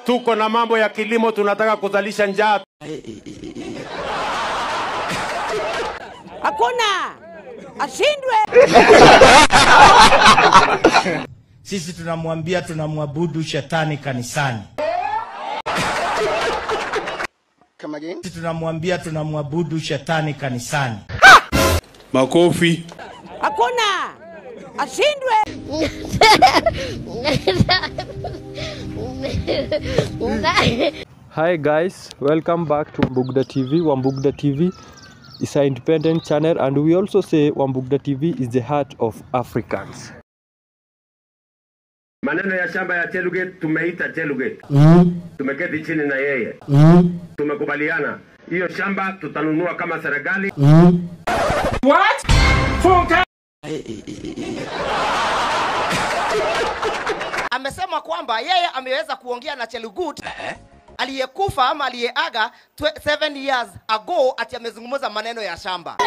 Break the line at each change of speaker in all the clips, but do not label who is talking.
Tuko na mambo ya kilimo, tunataka kuzalisha njaa.
Hakuna ashindwe.
Sisi tunamwambia tunamwabudu shetani kanisani.
Come again?
Sisi tunamwambia tunamwabudu shetani kanisani.
Makofi.
Hakuna ashindwe.
Hi guys, welcome back to Wambugda TV. Wambugda TV is an independent channel, and we also say Wambugda TV is the heart of Africans.
Maneno ya shamba ya Cheluget tumeita Cheluget. Tumeketi chini na yeye. Tumekubaliana hiyo shamba tutanunua kama serikali.
What? Funka.
Amesema kwamba yeye ameweza kuongea na Chelugut aliyekufa ama aliyeaga 7 years ago, ati amezungumza maneno ya shamba.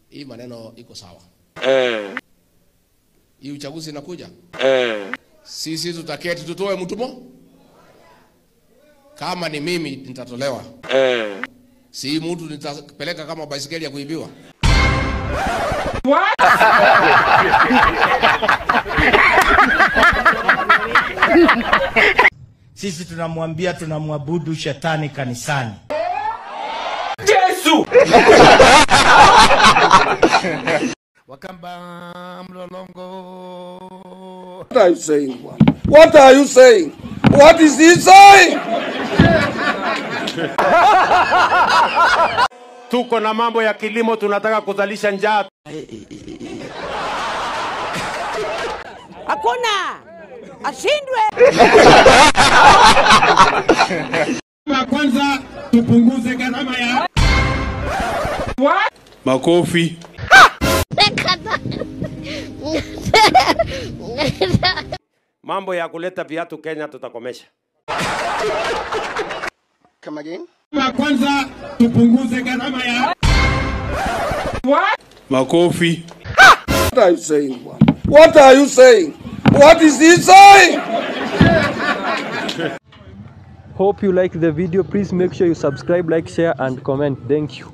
Hii maneno iko sawa. Hii uchaguzi inakuja. Sisi tutaketi tutoe mtu. Kama ni mimi nitatolewa. Si mtu nitapeleka kama baisikeli ya kuibiwa.
What?
Sisi tunamwambia tunamwabudu shetani kanisani.
Yesu.
Wakamba mlolongo.
What are you saying? What are you saying? What is he saying?
Tuko na mambo ya kilimo, tunataka kuzalisha njaa.
Hakuna ashindwe.
Kwanza tupunguze gharama ya What?
Makofi.
Mambo ya kuleta viatu Kenya tutakomesha.
Come again?
Kwanza tupunguze gharama ya What?
Makofi. What are you saying? What are you saying? What is he saying?
Hope you like the video. Please make sure you subscribe, like, share and comment. Thank you.